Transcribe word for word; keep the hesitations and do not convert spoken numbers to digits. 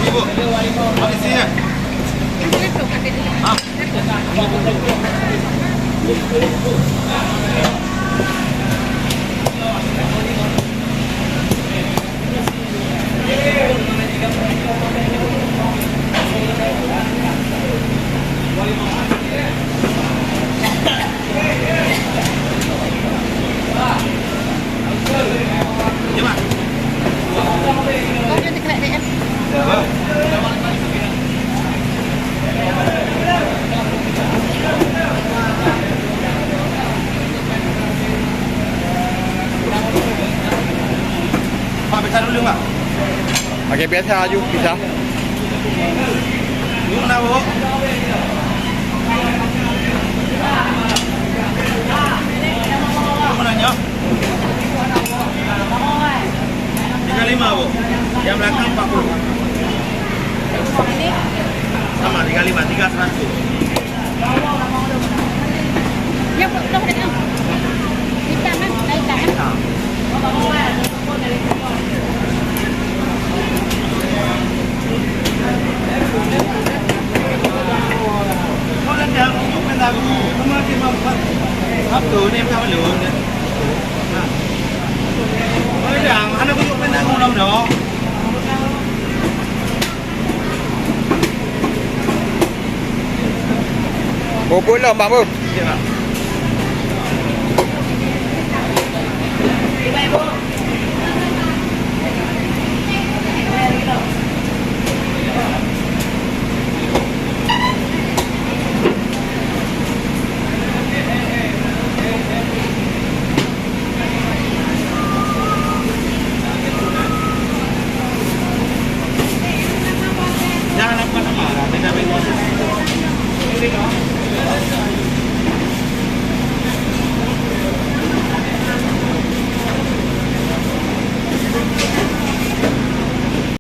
Bu, habis ya? Pak, biasa dulu, Pak. Okey, biasa aju, biasa. Yuk, nak, Bu. Apa nanya? Tiga lima, Bu. Yang belakang empat puluh. Sama, tiga lima, tiga seratus. Bubur lom, Bang, bu.